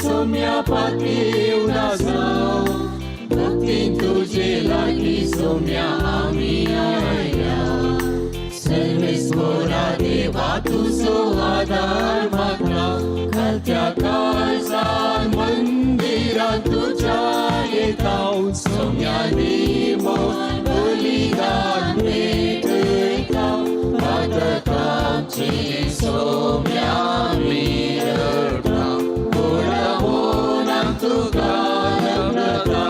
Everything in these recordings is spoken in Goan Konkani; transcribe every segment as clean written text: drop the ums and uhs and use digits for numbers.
सोम्या पातेवना जावं भक्तीन तुजे लागीं सोम्या आमी आयल्या सर्वेस्पोरा देवा तुजो आदार मागला घालत्या काळजान मंदिरात तुज्या येता सोम्यानी मोन बलिदान भेटयता पातकांची सोम्या मिरता ओळखून तुका नम्रता.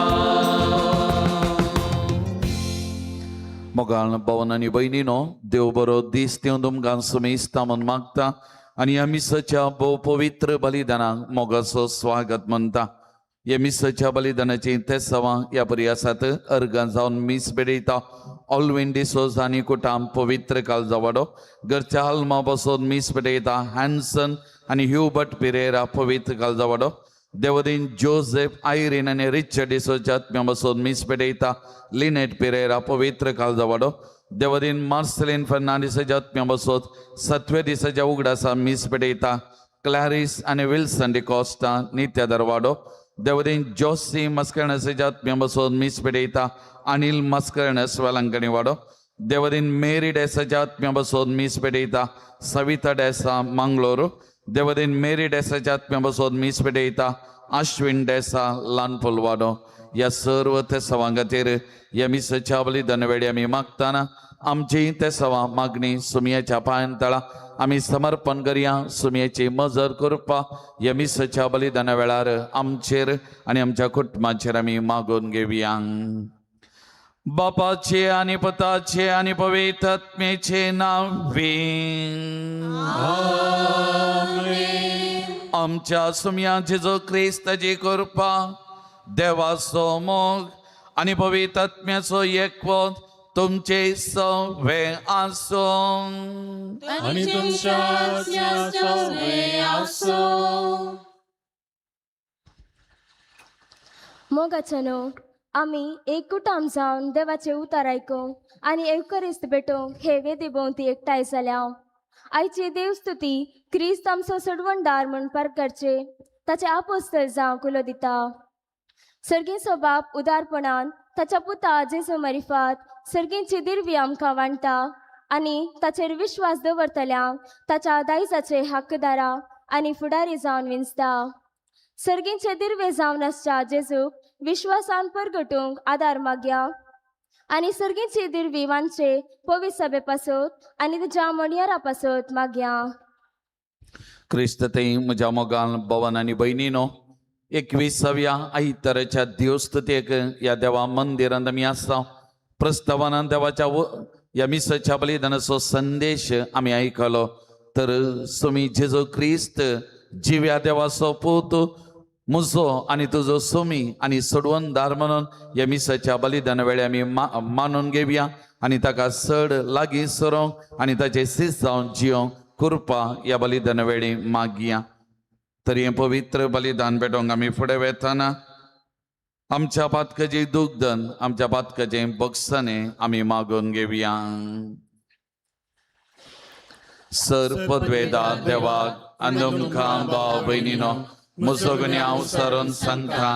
मोगाळ भवन आनी भयणीनो, देव बरो दीस दिवन तुमकां सुमेस्ता म्हूण मागता आनी ह्या मिसाच्या भोव पवित्र बलिदानाक मोगाचो स्वागत म्हणटा. ह्या मिसाच्या बलिदानाची तेसावां ह्या परी आसात. अर्गां जावन मीस भेटयता ऑलविन डिसोज आनी कुटाम पवित्र कालजावाडो. घरच्या हालमा बसून मीस भेटयता हॅन्सन आनी ह्युबर्ट पिरेरा पवित्र कालजावाडो. देवदीन जोसेफ आयरीन आनी रिचर्ड डिसोच्या आत्म्या बसून मीस भेटयता लिनेट पिरेरा पवित्र कालजावाडो. देवदीन मार्सलीन फर्नांडीसाच्या आत्म्या बसोत सतव्या दिसाच्या उगडासा मीस भेटयता क्लॅरिस आनी विल्सन डिकॉस्टा नित्या दरवाडो. देवदीन जोसी मस्कर्णसाच्या आत्म्या बसोत मीस भेटयता अनिल मस्कर्णस वेलंकणी वाडो. देवदीन मेरी डेसाच्या आत्म्या बसोत मीस भेटयता सविता डेसा मंगळूर. देवदीन मेरी डेसाच्या आत्म्या बसोत मीस भेटयता अश्विन डेसा ल्हानपुल वाडो. ह्या सर्व तेसावां खातीर ह्या मिसाच्या बलिदान वेळी आमी मागताना आमची तेसावां मागणी सुमयाच्या पांयान तळा आमी समर्पण करया. सुमयेची मजर करपा ह्या मिसाच्या बलिदाना वेळार आमचेर आनी आमच्या कुटुंबाचेर आमी मागून घेवया. बापाचे आनी पुताचे आनी पवित्र आत्म्याचे नांवे. आमच्या सुमया जेजू क्रिस्ताची कृपा, देवाचो मोग आनी पवित्र आत्म्याचो एकवट तुमचे सवे आसूं. आनी तुमच्या आत्म्या आसूं. मोगाच्या न्हू, आमी एककुटाम जावन देवाचे उतार आयकूंक आनी एवकरिस्त भेटोवंक हे वेदी भोंवती एकठांय जाल्या. आयची देवस्तुती क्रिस्त आमचो सोडवणदार म्हूण परगटचे ताचे आपोस्तल जावंक उलो दिता. सर्गीचो बाप उदारपणान ताच्या पुता जेजू मरिफात सर्गींची दिरवी आमकां वांट्टा आनी ताचेर विश्वास दवरतल्यांक ताच्या दायजाचे हक्कदारा आनी फुडारी जावन विंचता. सर्गींचे दिर्वे जावन आसच्या जेजूक विश्वासान परगटूंक आदार मागया आनी सर्गींची दिरवी वांचे पवित्र सभे पासत आनी तुज्या म्हणयारा पासत मागया. क्रिस्त ते म्हज्या मोगान भवन आनी भयणीनो, 21व्या आयताराच्या देवस्तुतेक ह्या देवा मंदिरांत आमी आसा. प्रस्तावनान देवाच्या ह्या मिसाच्या बलिदानाचो संदेश आमी आयकलो. तर सुमी जेजू क्रिस्त जिव्या देवाचो पूत म्हजो आनी तुजो सुमी आनी सोडवणदार म्हणून ह्या मिसाच्या बलिदाना वेळी आमी मानून घेवया आनी ताका चड लागीं सरोंक आनी ताचे सीस जावन जियोंक कृपा ह्या बलिदाना वेळी मागया. तर हें पवित्र बलिदान भेटोवंक आमी फुडें वेताना आमच्या पातकाचें दुग्धन, आमच्या पातकाचें बक्षाणें आमी मागून घेवया. सर पदवेदा देवाक आनी तुमकां भाव भयणीनो म्हजो गुन्यांव सरून सांगता.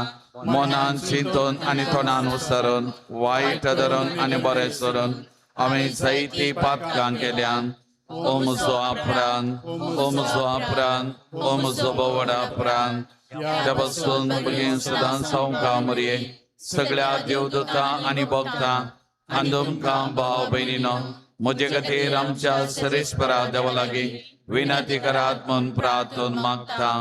मनान चिंतून आनी तोंडान उसरून, वायट धरून आनी बरें सोडून हांवें जायतीं पातकां केल्यान. ओ म्हजो अपरान, ओ म्हजो अपरान, ओ म्हजो भोवडा अपरान, त्या पासून भुरगीं सदां सावका मरये सगळ्या देवदूतां आनी भक्तां आनी तुमकां भाव भयणीनो म्हजे खातीर आमच्या सरेश्वरा देवा लागीं विनंती करात म्हूण प्रार्थून मागता.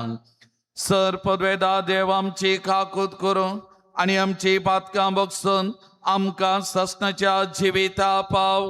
सर पदवेदा देव आमची काकूत करूं आनी आमची पातकां बगसून आमकां ससनाच्या जिविता पाव.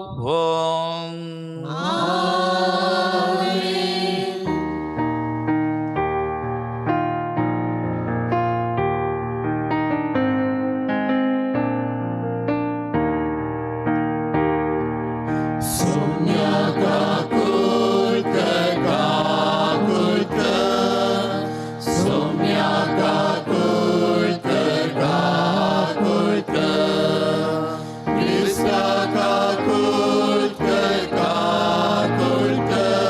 सोम्या काकूत कर, काकूत कर, क्रिस्ता काकूत कर, काकूत कर.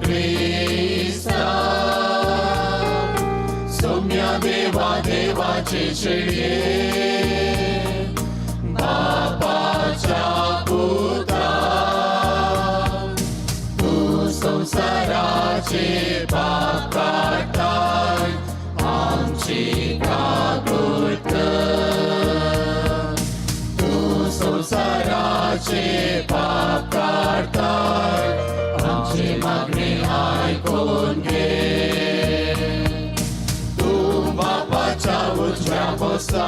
क्रिस्ता सोम्या देवा देवाचे शेळये बापाच्या पुता तूं संवसाराचे पाप काडटाय आमची काकूट कर. तूं संवसाराचे पाप काडटाय आमची मागणी आयकून घे. तूं बापाच्या उजव्या बसता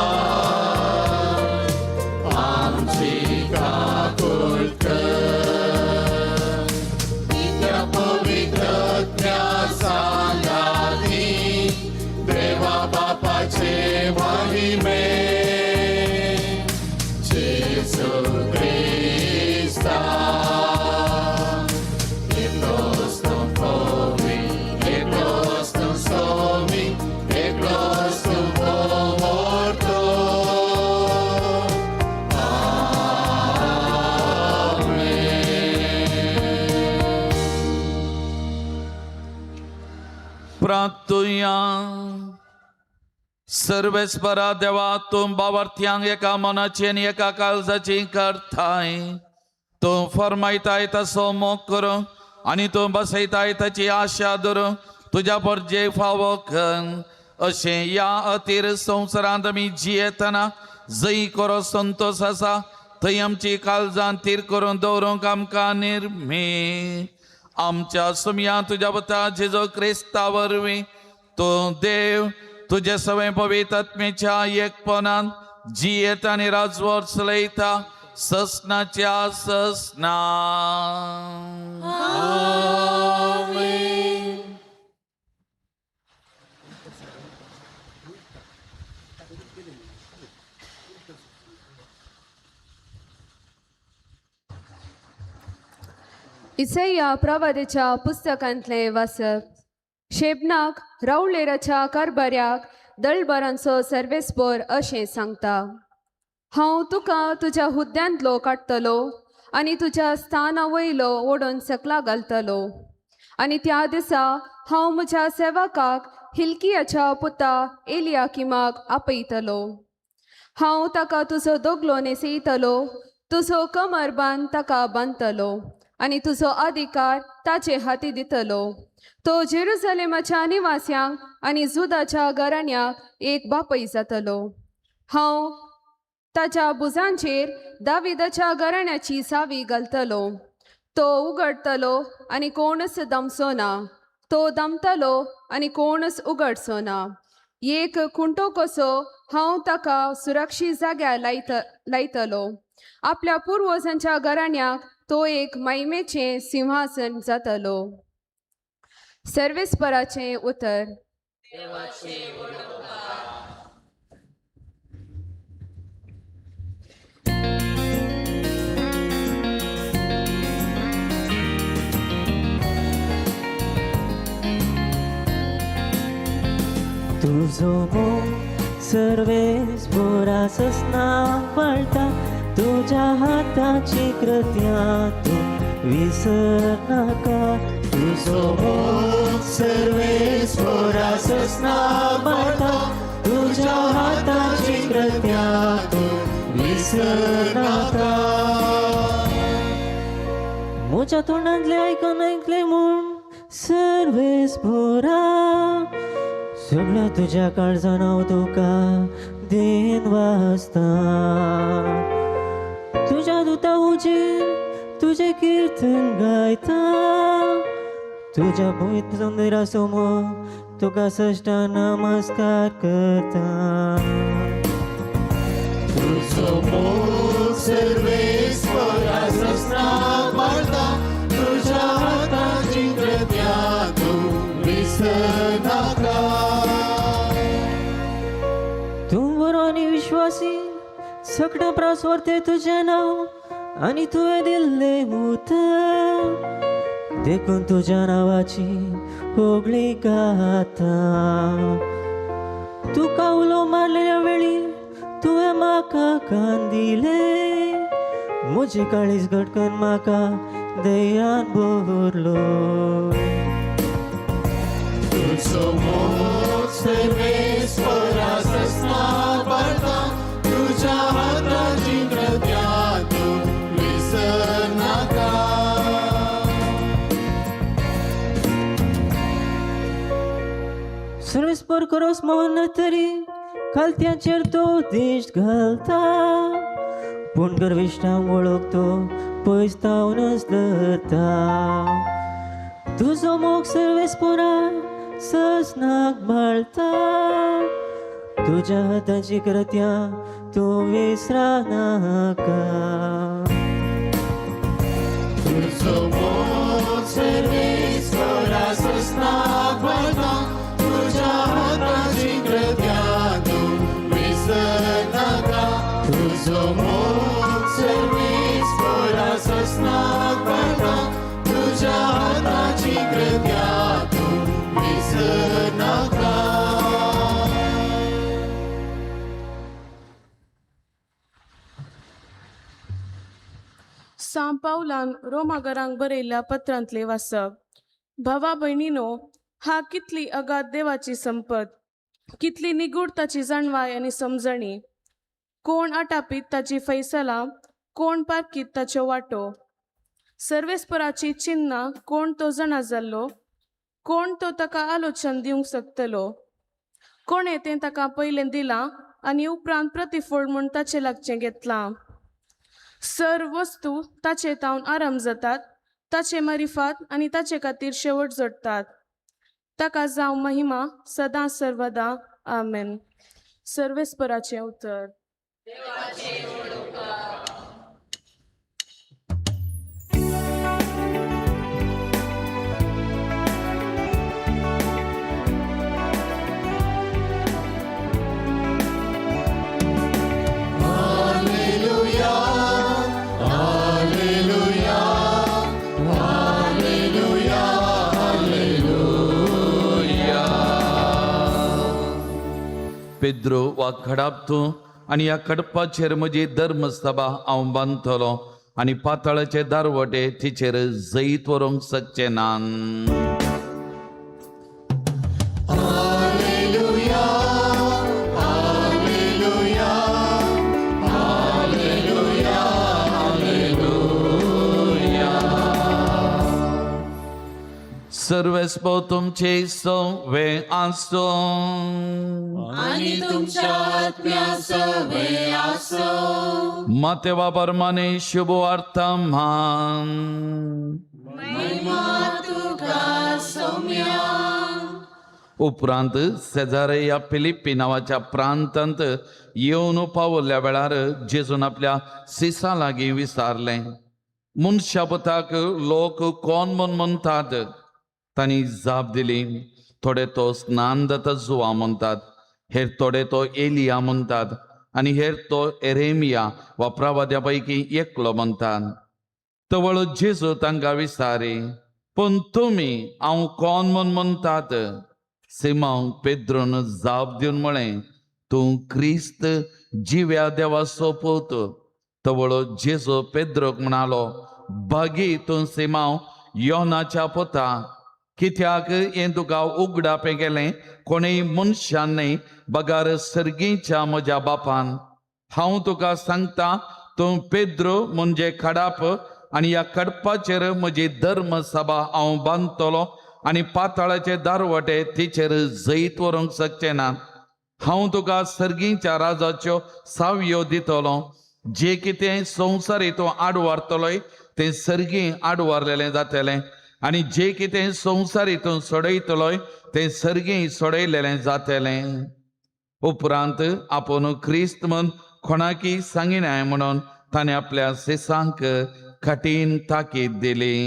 आमची काकूट कर. नित्य पवित्र सांगाती देवा बापाचे महिमे जेजू क्रिस्ता एकलोच तूं पवी एकलोच तूं सोमी एकलोच तूं मोर्तो. आमेन. प्रार्थुया. सर्वेस्परा देवा, तूं बावार्थ्यांक एका मनाची आनी एका काळजाची करताय. तूं फरमायताय तसो मोग करूं आनी तूं बसयताय ताची आशा धरूं तुज्या परजे फावो कर. अशें ह्या अतीर संवसारांत आमी जियेतना जंय खरो संतोश आसा थंय आमची काळजां थीर करून दवरूंक आमकां निर्मी. आमच्या सुमया तुज्या वता जेजो क्रिस्ता वरवीं तूं देव तुजे सवें पवित्र आत्मेच्या एकपणान जियेता आनी राजवट चलयता ससनाच्या ससना. आमेन. इसया प्रवादेच्या पुस्तकांतले वाचप. शेबनाक रावळेराच्या कारभाऱ्याक दळबरांचो सर्वेस्पोर अशें सांगता, हांव तुका तुज्या हुद्द्यांतलो काडटलो आनी तुज्या स्थाना वयलो ओडून सकला घालतलो आनी त्या दिसा हांव म्हज्या सेवकाक हिलकियाच्या पुता एलियाकिमाक आपयतलो. हांव ताका तुजो दोगलो न्हेसयतलो, तुजो कमरबांद ताका बांदतलो आनी तुजो अधिकार ताचे हाती दितलो. तो जेरुजलेमाच्या निवास्यांक आनी जुदाच्या घराण्याक एक बापय जातलो. हांव ताच्या भुजांचेर दाविदाच्या घराण्याची सावी घालतलो. तो उगडटलो आनी कोणच दमचो ना, तो दमतलो आनी कोणच उगडचो ना. एक खुंटो कसो हांव ताका सुरक्षीत जाग्यार लायतलो. आपल्या पुर्वजांच्या घराण्याक तो एक महिमेचें सिंहासन जातलो. सर्वेस्पराचें उतर. तुजो मोग सर्वेस्पोरा ससना पाळटा, तुज्या हाताची कृत्या तूं विसरनाका. तुजो मोग सर्वेस्पोरा ससना पाळटा, तुज्या हाताची कृत्या तूं विसरनाका. म्हज्या तोंडांतलें आयकून ऐकलें म्हूण सर्वेस्पोरा, सगळ्या तुज्या काळजान हांव तुका देन वाचता. तुज्या दुता हुजीर तुजें किर्तन गायता, तुज्या पवित्र सुंदरा समोर तुका सश्टा नमस्कार करता. तुजो मोग सर्वेस्परा ससना पाळटा, तुज्या हाताची कृत्या तूं विसरनाका. तूं बरो आनी विश्वासी, सगळ्या प्रास वरतें तुजें नांव आनी तुवें दिल्लें उतर, देखून तुज्या नांवाची होगळी गाता. तुका उलो मारलेल्या वेळी तुवें म्हाका कान दिले, म्हजी काळीज घटकन म्हाका दयान भरलो. तुजो मोग सर्वेस्परा ससनाक पाळता, तुज्या हाताची कृत्या तूं विसरनाका. सर्वेस्पर करोस मोन तरी खालत्याचेर तो दिश्ट घालता, पूण गर्विश्ठांक वळख तो पयस तावनच धरता. तुजो मोग सर्वेस्परा ससनाक बाळता, तुज्या हाताची कृत्या तूं विसरनाका. तुजो मोग सर्वेस्परा ससनाक पाळता, तुज्या हाताची कृत्या तूं विसरनाका. तुजो मोग सर्वेस्परा ससनाक पाळता, तुज्या हाताची कृत्या तूं विसरनाका. सां पावलान रोमागरांक बरयल्ल्या पत्रांतलें वाचप. भावा भयणीनो, हा कितली अगाध देवाची संपत, कितली निगूढ ताची जाणवाय आनी समजणी. कोण आटापीत ताची फैसलां, कोण पारखीत ताच्यो वाटो. सर्वेस्पराची चिन्नां कोण तो जाणा जाल्लो, कोण तो ताका आलोचन दिवंक शकतलो. कोणें तें ताका पयलें दिलां आनी उपरांत प्रतिफळ म्हूण ताचें लागचें घेतलां. सर्व वस्तू ताचे तावन आराम जातात, ताचे मारिफात आनी ताचे खातीर शेवट जोडटात. ताका जावं महिमा सदां सर्वदा. आमेन. सर्वेस्पराचें उतर. Alleluia, Alleluia, Alleluia, Alleluia. Pedro वा खडाप तूं आनी ह्या खडपाचेर म्हजी धर्मसभा हांव बांदतलो आनी पातळाचे दारवटे तिचेर जैत व्हरूंक शकचे ना. Alleluia, Alleluia, Alleluia, Alleluia. सर्वेस्पो तुमचे सवे आसो. आनी तुमच्या आत्म्या सवे आसो. मातेवा परमाने शुभ वार्ता मान. महिमा तुका सौम्या. उपरांत सेजारे ह्या फिलिप्पी नांवाच्या प्रांतांत येवन पावल्ल्या वेळार जेजून आपल्या सिसा लागीं विचारलें, मनशा पुताक लोक कोण म्हूण म्हणटात? तांणी जाप दिली, थोडे तो स्नान जाता जुवा म्हणटात, हेर थोडे तो एलिया म्हणटात आनी हेर तो एरेमिया वा प्रवाद्या पैकी एकलो म्हणटात. तवळ जेजू तांकां विचारी, पूण तुमी हांव कोण म्हूण म्हणटात? सिमांव पेद्रून जाप दिवन म्हळें, तूं क्रिस्त जिव्या देवाचो पूत. तवळ जेजू पेद्रोक म्हणालो, भागी तूं सिमांव योनाच्या पुता, कित्याक हें तुका उगडापें केलें कोणूय मनशान न्हय बगार सर्गीच्या म्हज्या बापान. हांव तुका सांगता, तूं पेद्रो म्हणजे खडाप आनी ह्या खडपाचेर म्हजी धर्मसभा हांव बांदतलो आनी पाताळाचे दारवटे तिचेर जैत व्हरूंक शकचे ना. हांव तुका सर्गीच्या राजाच्यो सावयो दितलो. जे कितें संवसारी तूं आडवारतलोय तें सर्गी आडवारलेलें जातलें आनी जे कितें संवसारी तूं सोडयतलोय तें सर्गी सोडयलेलें जातलें. उपरांत आपूण क्रिस्त म्हूण कोणाकी सांगिनाय म्हणून ताणें आपल्या सिसांक कठीण ताकीद दिली.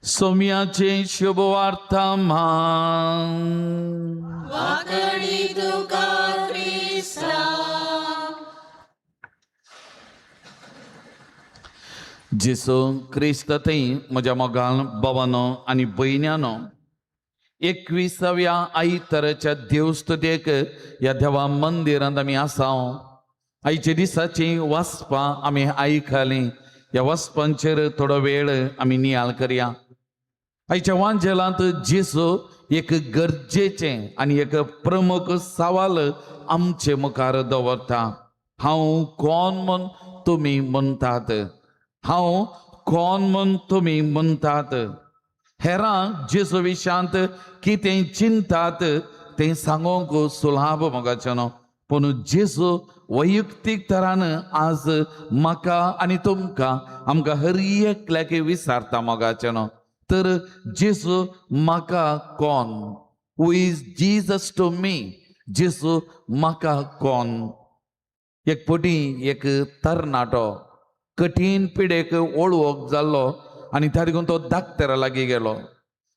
सोम्याची शुभ वार्ता मान. वाकणी तुका क्रिस्ता. जेसू क्रिस्त थंय म्हज्या मोगान बाबानो आनी भयण्यानो, 21व्या आयताराच्या देवस्तुतेक ह्या देवा मंदिरांत आमी आसा. आयच्या दिसाची वाचपां आमी आयकलीं. ह्या वचपांचेर थोडो वेळ आमी नियाळ करया. आयच्या वांजेलांत जेजू एक गरजेचें आनी एक प्रमुख सवाल आमचे मुखार दवरता. हांव कोण म्हूण तुमी म्हणटात, हांव कोण म्हूण तुमी म्हणटात. हेरां जेजू विशांत कितें चिंतात तें सांगूंक सुलाभ मोगाचें न्हू, पूण जेजू वैयक्तीक तरान आज म्हाका आनी तुमकां आमकां हर एकल्याक विचारता मोगाचें न्हू. तर जेजू म्हाका कोण? Who is Jesus to me? जेजू म्हाका कोण? एक पटी एक तरणाटो कठीण पिडेक ओळवक जाल्लो आनी त्या देखून तो दाक्तेरा लागीं गेलो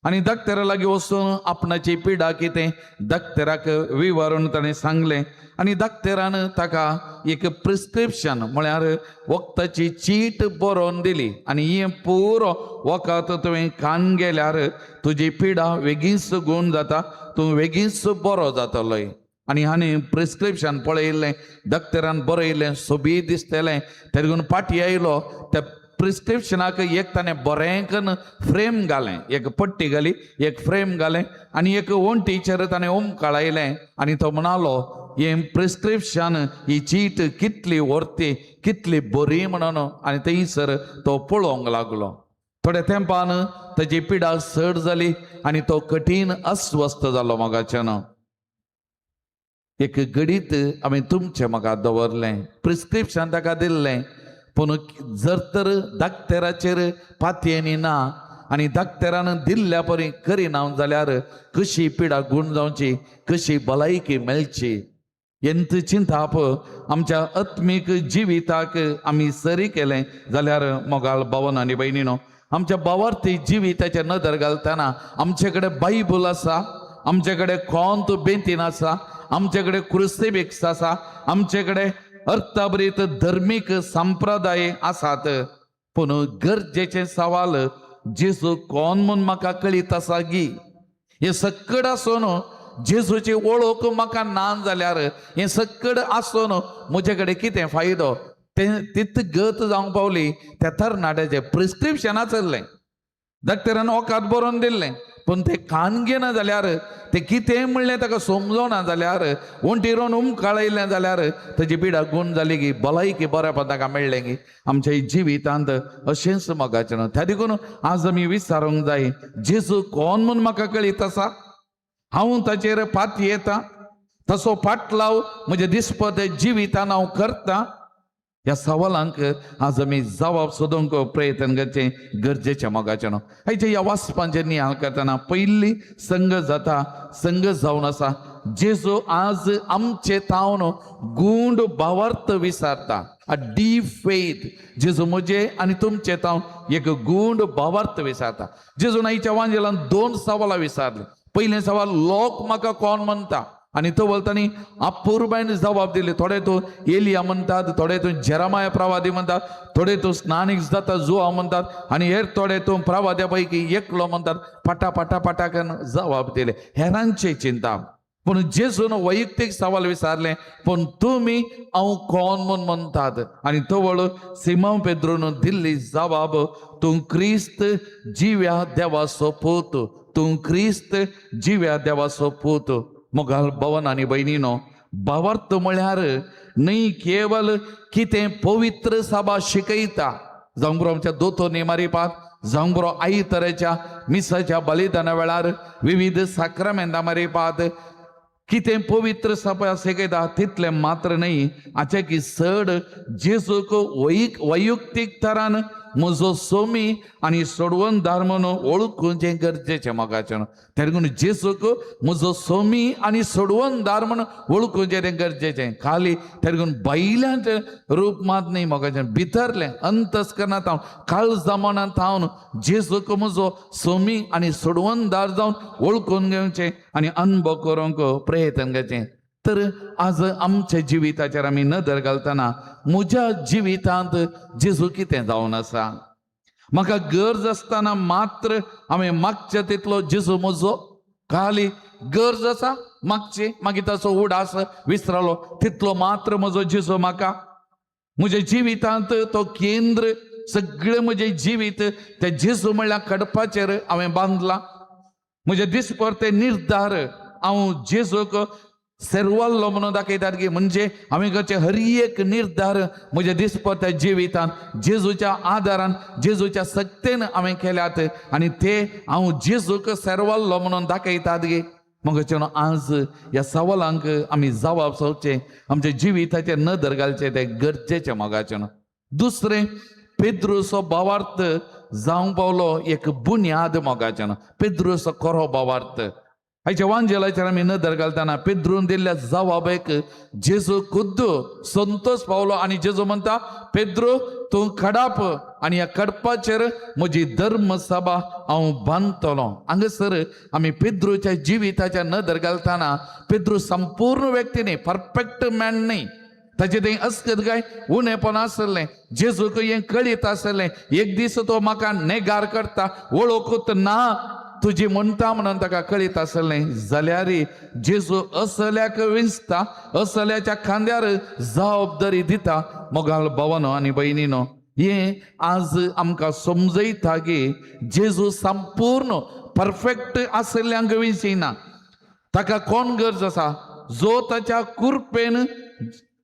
आनी दाक्तेरा लागीं वचून आपणाची पिडा कितें दाक्तेराक विवरून ताणें सांगलें आनी दाक्तेरान ताका एक प्रिस्क्रिप्शन म्हळ्यार वखदाची चीट बरोवन दिली आनी हें पुरो वखद तुवें खान गेल्यार तुजी पिडा वेगींच गूण जाता, तूं वेगींच बरो जातलोय. आनी हांणी प्रिस्क्रिप्शन पळयल्लें, दाक्तेरान बरयल्लें, सोबीत दिसतलें. तेका लागून पाटी आयलो, त्या प्रिस्क्रिप्शनाक एक ताणें बरें कन्न फ्रेम घालें, एक पट्टी घाली, एक फ्रेम घालें आनी एक वण्टीचेर ताणें उमकाळायलें आनी तो म्हणालो, हें प्रिस्क्रिप्शन ही चीट कितली व्हरती, कितली बरी म्हणून. आनी थंयसर तो पळोवंक लागलो. थोड्या तेंपान ताजी पिडा चड जाली आनी तो कठीण अस्वस्थ जालो. मोगाच्यान एक घडीत आमी तुमचें म्हाका दवरलें, प्रिस्क्रिप्शन ताका दिल्लें, पूण जर तर दाक्तेराचेर पातयेनी ना आनी दाक्तेरान दिल्ल्या परी करिना जाल्यार कशी पिडा गूण जावची, कशी भलायकी मेळची? हेंच चिंताप आमच्या आत्मीक जिविताक आमी सरी केलें जाल्यार मोगाळ भावन आनी भयणीनो, आमच्या भावार्थी जिविताचेर नदर घालतना आमचे कडेन बायबल आसा, आमचे कडेन कोंत बेंतीन आसा, आमचे कडेन क्रुसिफिक्स आसा, आमचे कडेन अर्थाभरीत धर्मीक संप्रदाय आसात, पूण गरजेचें सवाल जेजू कोण म्हूण म्हाका कळीत आसा गी? हें सक्कड आसून जेजूची वळख म्हाका ना जाल्यार हें सक्कड आसून म्हजे कडेन कितें फायदो? तें तित गत जावंक पावली त्या तरणाट्याचें. प्रिस्क्रिप्शना चल्लें, डॉक्टरान वखद बरोवन दिल्लें, पूण तें कान घेना जाल्यार, तें कितें म्हणलें ताका समजोना जाल्यार, वण्टीर उमकाळयलें जाल्यार ताजी पिडा गूण जाली गी? भलायकी बऱ्यापण ताका मेळ्ळें गी? आमच्या जिवितांत अशेंच मोगाचें न्हू. त्या देखून आज आमी विचारूंक जाय, जेजू कोण म्हूण म्हाका कळीत आसा? हांव ताचेर पातयेता? तसो पाटलाव म्हज्या दिसपत जिवितान हांव करता? ह्या सवालांक आज आमी जबाब सोदूंक प्रयत्न करचें गरजेचें मोगाचें न्हू. हाचे ह्या वाचपांचेर नियाळ करतना पयली संग जाता, संग जावन आसा जेजू आज आमचे तावन गूंड भावार्थ विचारता, अ डीप फेथ. जेजू म्हजे आनी तुमचे तावन एक गूंड भावार्थ विचारता. जेजून आयच्या वांजेलान दोन सवालां विचारली. पयलें सवाल, लोक म्हाका कोण म्हणटा? आनी तो बोलतानी अपुरबायन जबाब दिली. थोडे तूं एलिया म्हणटात, थोडे तूं जेरामाया प्रवादी म्हणटात, थोडे तूं स्नानीक जाता जुआ म्हणटात आनी हेर थोडे तूं प्रवाद्या पैकी एकलो म्हणटात. पाटा पाटा पाटा करून जबाब दिले. हेरांचे चिंता, पूण जेजून वैयक्तीक सवाल विचारलें, पूण तुमी हांव कोण म्हूण म्हणटात? आनी तवळ सिमांव पेद्रून दिल्ली जबाब, तूं क्रिस्त जिव्या देवाचो पूत, तूं क्रिस्त जिव्या देवाचो पूत. मोगाळ भवन आनी भयणीनो, भावार्थ म्हळ्यार न्हय केवल कितें पवित्र सभा शिकयता, जावंक बरो आमच्या दोतोरनी मारिपात, जावंक बरो आई तरेच्या मिसाच्या बलिदाना वेळार विविध साक्रामेंता मारिपात कितें पवित्र सभा शिकयता तितलें मात्र न्हय, हाचे की चड जेजूक वैयक्तीक तरान म्हजो सोमी आनी सोडवणदार म्हणून वळखूचें गरजेचें मोगाचें. तेका लागून जेजूक म्हजो सोमी आनी सोडवणदार म्हणून वळखूचें तें गरजेचें. खाली तेका लागून भायल्याचें रूप मात न्ही मोगाचें, भितरलें अंतस्करणांत हांव काळजा मनांत हांव जेजूक म्हजो सोमी आनी सोडवणदार जावन वळखून घेवचें आनी अनुभव करूंक प्रयत्न करचें. तर आज आमच्या जिविताचेर आमी नदर घालतना म्हज्या जिवितांत जेजू कितें जावन आसा? म्हाका गरज आसतना मात्र हांवें मागचे तितलो जेजू म्हजो? खाली गरज आसा मागची, मागीर ताचो उडास विसरलो, तितलो मात्र म्हजो जेजू म्हाका? म्हज्या जिवितांत तो केंद्र सगळें म्हजें जिवीत त्या जेजू म्हणल्यार खडपाचेर हांवें बांदलां. म्हजे दिसपर ते निर्धार हांव जेजूक सेरवाल्लो म्हणून दाखयतात की म्हणजे हांवें करचे हर एक निर्धार म्हज्या दिसपट्ट्या जिवितांत जेजूच्या आदारान, जेजूच्या सक्तेन हांवें केल्यात आनी ते हांव जेजूक सेरवाल्लो म्हणून दाखयतात गे. मग आज ह्या सवालांक आमी जबाब सोदचे, आमच्या जिविताचेर नदर घालचे, ते गरजेचे मोगाचें. दुसरें, पेद्रूचो भावार्थ जावंक पावलो एक बुन्याद मोगाचें. पेद्रूचो खरो भावार्थ आयच्या वांजेलाचेर आमी नदर घालतना पेद्रून दिल्ल्या जवाबेक जेजू खुद्द संतोष पावलो आनी जेजू म्हणटा, पेद्रू तूं खडाप आनी ह्या खडपाचेर म्हजी धर्मसभा हांव बांदतलो. हांगासर आमी पेद्रूच्या जिविताच्या नदर घालतना पेद्रू संपूर्ण व्यक्ती न्ही, परफेक्ट मॅन न्ही. ताचे थंय अस्कत काय उणेपण आसलें. जेजूक हें कळीत आसलें, एक दीस तो म्हाका नेगार करता, वळखूत ना तुजी म्हणटा म्हणून ताका कळीत आसलें. जाल्यार जेजू असल्याक विंचता, असल्याच्या खांद्यार जबाबदारी दिता. मोगाल भावानो आनी भयणीनो, हें आज आमकां समजयता की जेजू संपूर्ण परफेक्ट आसल्ल्यांक विंचिना. ताका कोण गरज आसा? जो ताच्या कुरपेन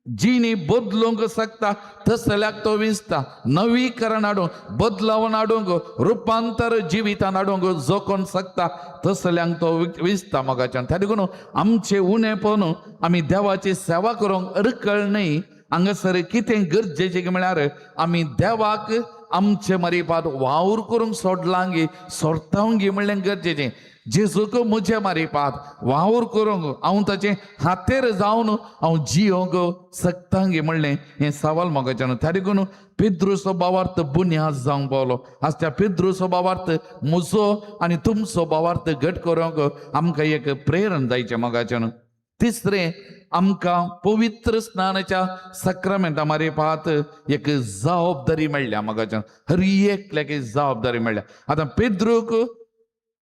जिणी बदलूंक शकता तसल्याक तो विंचता. नवीकरण हाडूंक, बदलावन हाडूंक, रुपांतर जिवितान हाडूंक जो कोण शकता तसल्यांक तो विंचता मोगाच्यान. त्या देखून आमचे उणेपण आमी देवाची सेवा करूंक अडकळ न्हय. हांगासर कितें गरजेचें म्हळ्यार आमी देवाक आमचे मारिपात वावर करूंक सोडलांगी सोडतावंगी म्हणलें गरजेचें. जेजूक म्हजे मारिपात वावर करूंक हांव ताचे हातेर जावन हांव जियोंक शकतांगी म्हणलें हें सवाल मोगाच्यान. त्या देखून पेद्रूचो भावार्थ बुन्याद जावंक पावलो. आज त्या पेद्रूचो भावार्थ म्हजो आनी तुमचो भावार्थ घट करूंक आमकां एक प्रेरण जायचें मोगाच्यान. तिसरें, आमकां पवित्र स्नानाच्या सक्रामेंता मारिपात एक जबाबदारी मेळ्ळ्या मोगाच्यान. हर एकल्याक एक जबाबदारी मेळ्ळ्या. आतां पेद्रूक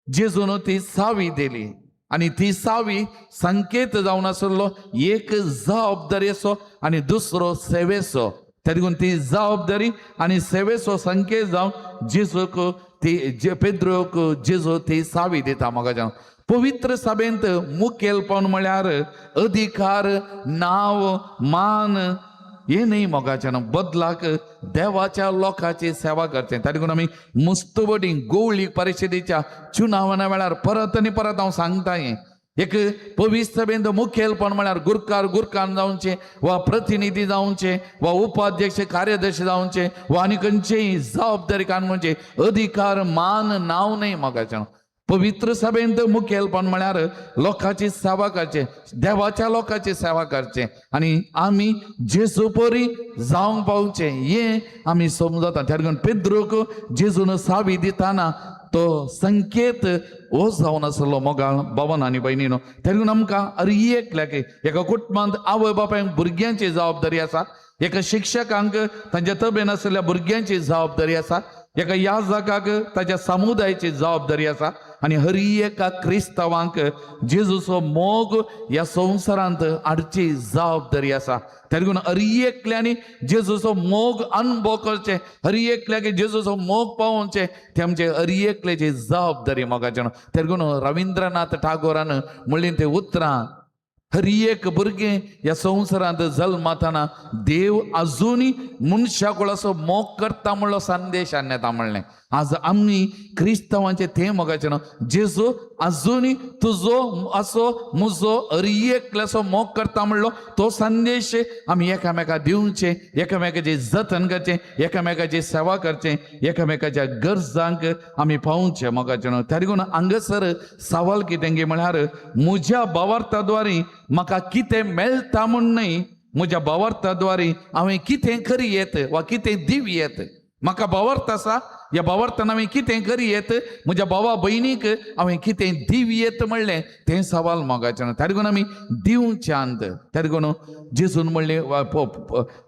जेजून ती सावी दिली आनी ती सावी संकेत जावन आसलो एक जबाबदारीचो आनी दुसरो सेवेचो. त्या देखून ती जबाबदारी आनी सेवेचो संकेत जावन जेजूक ती पेद्रूक जेजू ती सावी दिता मोगाच्यान. पवित्र सभेंत मुखेलपण म्हळ्यार अधिकार, नांव, मान हे न्ही मोगाच्यान. बदलाक देवाच्या लोकांची सेवा करचें. त्या देखून आमी मुस्तवडी गोवळी परिशदेच्या चुनावाना वेळार परत आनी परत हांव सांगता, हें एक पवित्र सभेंत मुखेलपण म्हळ्यार गुरकार गुरकार जावचें वा प्रतिनिधी जावचें वा उपाध्यक्ष कार्यदर्शी जावचें वा आनी खंयचेय जबाबदारी कान म्हणजे अधिकार, मान, नांव न्हय मोगाच्यान. पवित्र सभेंत मुखेलपण म्हळ्यार लोकांची सेवा करचें, देवाच्या लोकांची सेवा करचें आनी आमी जेजू परी जावंक पावचें हें आमी समजता. त्या देखून पेद्रूक जेजून सावी दिताना तो संकेत हो जावन आसलो मोगाळ भावन आनी भयणीनो. त्या देखून आमकां हर एकल्याक एका कुटुंबांत आवय बापायक भुरग्यांची जबाबदारी आसा, एका शिक्षकांक तांच्या तबेन आशिल्ल्या भुरग्यांची जबाबदारी आसा, एका याजकाक ताच्या समुदायाची जबाबदारी आसा आनी हर एका क्रिस्तांवांक जेजूचो मोग ह्या संवसारांत हाडची जबाबदारी आसा. त्या देखून हर एकल्यांनी जेजूचो मोग अनुभव करचें, हर एकल्याक जेजूचो मोग पावोवचें, ते आमचे हर एकल्याची जबाबदारी मोगाच्यान. त्या देखून रविंद्रनाथ टागोरान म्हणलीं ते उतरां, हर एक भुरगें ह्या संवसारांत जल्मताना देव अजुनूय मनशा असो मोग करता म्हणलो संदेश हाडटा म्हणलें. आज आमी क्रिस्तांवांचे तें मोगाचें न्हू, जेजू अजुनूय तुजो असो म्हजो हर एकल्याचो मोग करता म्हणलो तो संदेश आमी एकामेका दिवचे, एकामेकाचे जतन करचें, एकामेकाची सेवा करचें, एकामेकाच्या गरजांक आमी पावचे मोगाचें न्हू. त्या देखून हांगासर सवाल कितें म्हळ्यार म्हज्या भावार्थाद्वारे म्हाका कितें मेळटा म्हूण न्हय, म्हज्या भावार्थाद्वारे हांवें कितें करी येत वा कितें दिव येत. म्हाका भावार्थ आसा, ह्या भावार्थान हांवें कितें करी येत, म्हज्या भावा भयणीक हांवें कितें दिव येत म्हणलें तें सवाल मोगाचें न्हू. त्या देखून आमी दिवचें अंत. त्या देखून जेजून म्हणलें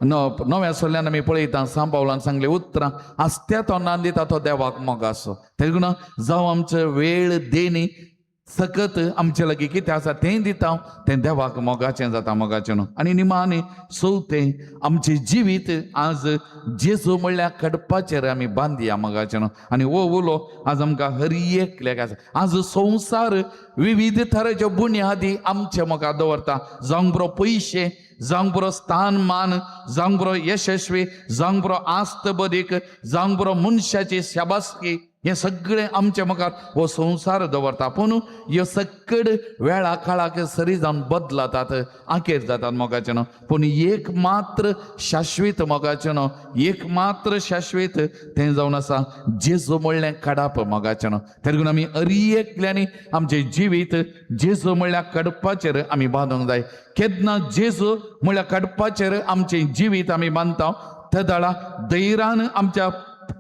नव्या सोल्यान आमी पळयता सांव पावलान सांगलें उतरां, आसत्या तोंडान दिता तो देवाक मोग आसो. त्या देखून जावं आमचो वेळ देणी सकत आमचे लागीं कितें आसा तें दिता तें देवाक मोगाचें जाता मोगाचें न्हू. आनी निमाणें चवथें आमचें जिवीत आज जेजू म्हणल्यार कडपाचेर आमी बांदया मोगाचें न्हू. आनी हो उलो आज आमकां हर एकल्याक आसा. आज संवसार विविध तरेच्यो बुन्यादी आमचे मुखार दवरता, जावंक बरो पयशे, जावंक बरो स्थान मान, जावंक बरो यशस्वी, जावंक बरो आस्त बदीक, जावंक बरो मनशाची शाबासकी, हें सगळें आमच्या मुखार हो संवसार दवरता. पूण ह्यो सकड वेळा काळाक सरी जावन बदलतात, आखेर जातात मोगाचें न्हू. पूण एक मात्र शाश्वीत मोगाचें न्हू, एक मात्र शाश्वीत तें जावन आसा जेजू म्हणलें काडाप मोगाचें न्हू. तेन्ना आमी अरी एकल्यांनी आमचें जिवीत जेजू म्हणल्यार कडपाचेर आमी बांदूंक जाय. केन्ना जेजू म्हणल्यार कडपाचेर आमचें जिवीत आमी बांदता तेदळा धैर्यान आमच्या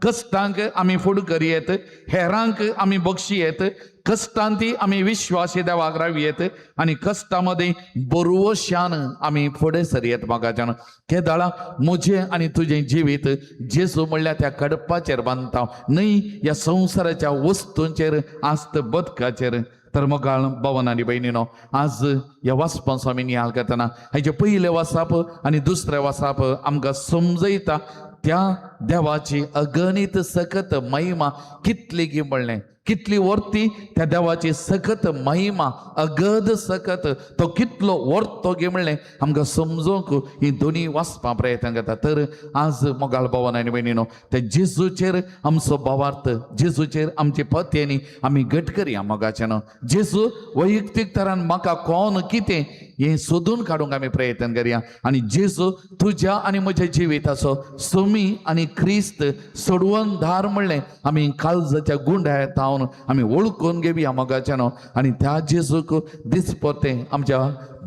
कश्टांक आमी फुडें करयेत, हेरांक आमी बक्षयेत, कश्टांती आमी विश्वासी देवाक रावयेत आनी कश्टां मदीं बरवशान आमी फुडें सरयेत मोगाच्यान. केदळा म्हजें आनी तुजें जिवीत जेजू म्हणल्यार त्या कडपाचेर बांदता, न्हय ह्या संवसाराच्या वस्तूंचेर आस्त बदकाचेर. तर मोगाळ भवन आनी भयणीनो, आज ह्या वाचपांचो आमी नियाळ करतना हाचे पयलें वाचप आनी दुसरें वाचप आमकां समजयता त्या देवाची अगणीत सकत महिमा कितली गी म्हणलें, कितली वर्ती त्या देवाची सकत महिमा, अगद सकत तो कितलो वर्तो गी म्हणलें आमकां समजूंक ही दोनी वाचपा प्रयत्न करता. तर आज मोगाळ भवन आनी भयणीनो, त्या जेजूचेर आमचो भावार्थ, जेजूचेर आमची पत्यांनी आमी घट करया मोगाचें न्हू. जेजू वैयक्तीक तरान म्हाका कोण कितें हें सोदून काडूंक आमी प्रयत्न करया आनी जेजू तुज्या आनी म्हज्या जिविताचो सोमी आनी क्रिस्त सोडवून धार म्हणलें आमी काळजाच्या गुंड्या तावन आमी वळखून घेवया मोगाचें न्हू. आनी त्या जेजूक दिसपरतें आमच्या